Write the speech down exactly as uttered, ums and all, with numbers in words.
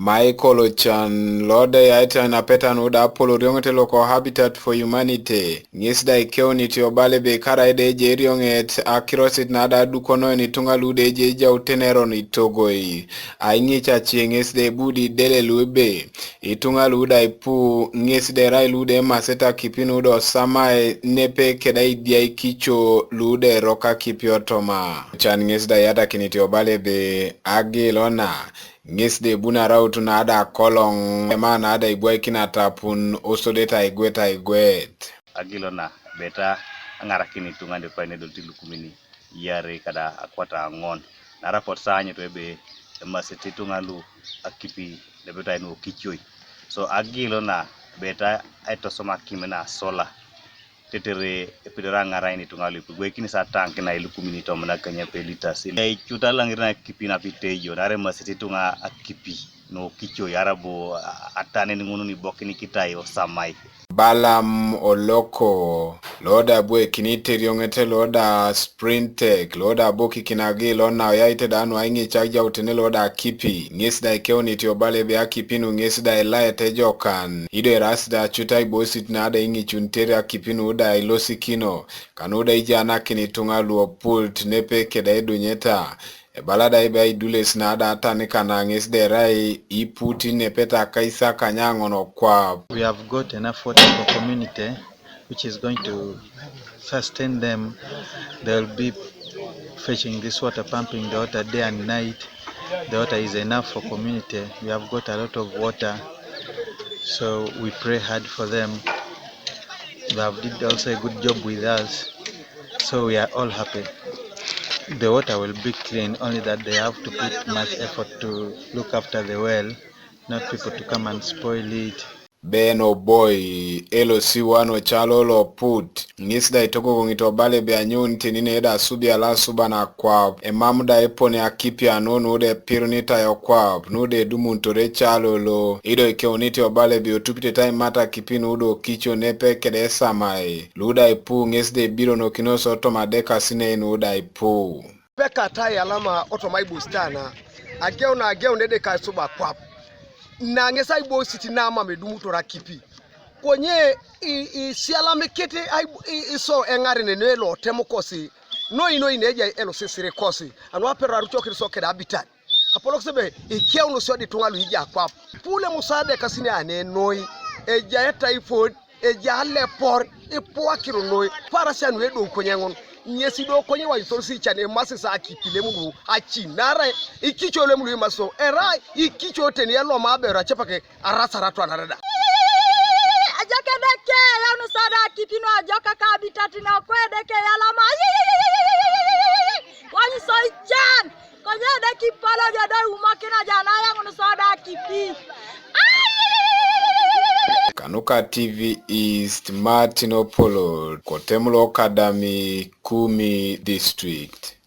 Michael Ochan, lo da eyaete ainapeta nu da apolorioŋete loko Habitat for Humanity, ŋes da ikeunit obala ebe karaida ejai erioŋet akirosit na da adukonoen ituŋa lu da ejai ejautene eron itogoi. Aiŋic ace ŋes da ebu da idele lu ebe, ituŋa lu da ipu ŋes da erai lu da emasete akipi nu da osamae nepe keda idiai ikico lu da erok akipi otoma. Ochan ŋes da iyatakinit obala ebe agil ona, ŋes da ebuni araut na da akoloŋ, ema na da ibwaikin atapun osodete aigwet aigwet. Agil ona, beta aŋarakin ituŋa nepe edol ti ilukumin iarei keda akwata aŋon. Naarai apotu sa aanyut ebe emasete ituŋa lu akipi nepe nu okicoi. So agil ona, beta aitosoma akim na solar. Tetere epedori aŋarakin ituŋa lu ipu, ibwaikin sa tank na ilukumin itomon akanyape litas. Icut alaŋir na akipi napi tejo, naarai emasete ituŋa akipi nu okicoi, arai bo a-, atanen ŋun nu ibokin kitai osamae. Balaam Oloko, lo da abwaikinit erioŋet lo da Sprintec, lo da abokikin agil ona oyaite da nu aiŋic ejautene lo da akipi, ŋes da ikeunit obala ebe akipi nu ŋes da ilaete ejokan, ido eraas da acut aibosit na da iŋicunitere akipi nu da ilosikino, kanu da ijanakin ituŋa lu opult nepe keda edunyeta. Ebala da ebe aidules na da atanikana ŋes da erai iput nepe ta akaisakany aŋon okwap. We have got enough water for community, which is going to sustain them. They'll be fetching this water, pumping the water day and night. The water is enough for community. We have got a lot of water, so we pray hard for them. They have did also a good job with us, so we are all happy. The water will be clean, only that they have to put much effort to look after the well, not people to come and spoil it. Ben Oboi, L C one ocalo lo Put, ŋes da itogogoŋit obala ebe anyuun teni ne da asubi ala asuban akwap, emam da epone akipi anu nu da epirunitai okwap, nu da edumunitore ecalo lo, ido ikeunit obala ebe otupitete aimat akipi nu da okico nepe keda esamae, lu da ipu ŋes da ebironokinos otoma adekasinei nu da ipu. Pekata eyalama otoma aibosit ana, ageun ageun edeka isuba kwap. Na ŋes aibosit na mam edumutor akipi. Konye i-, isialamikit ai-, i-, iso eŋaren ene lo otem kosi, noi noi ne ejai elosisiri kosi, anu aperu arucokit so keda Habitat. Apolokis ebe ikeunusio da ituŋa lu ijo akwap. Pule musaada ekasini ane noi, ejai typhoid, ejai alepor, ipu akiro noi, parasia nu edou konye ŋun. Ŋesi do konye iwanyutor si ican imasisa akipi lem nu aci, naarai ikico lem lu imasio, erai ikico teni eloma aberu acepak arasar atwanare da. Ajok Edeke, eyaun soda akipi nu ajok ka Habitat na ko Edeke eyalama. Wanyu so ican. Konye da kipala ja da umakina ja na yaŋun soda akipi. Kanuka T V East, Martin Opolot, kotem lo Kadami, Kumi District.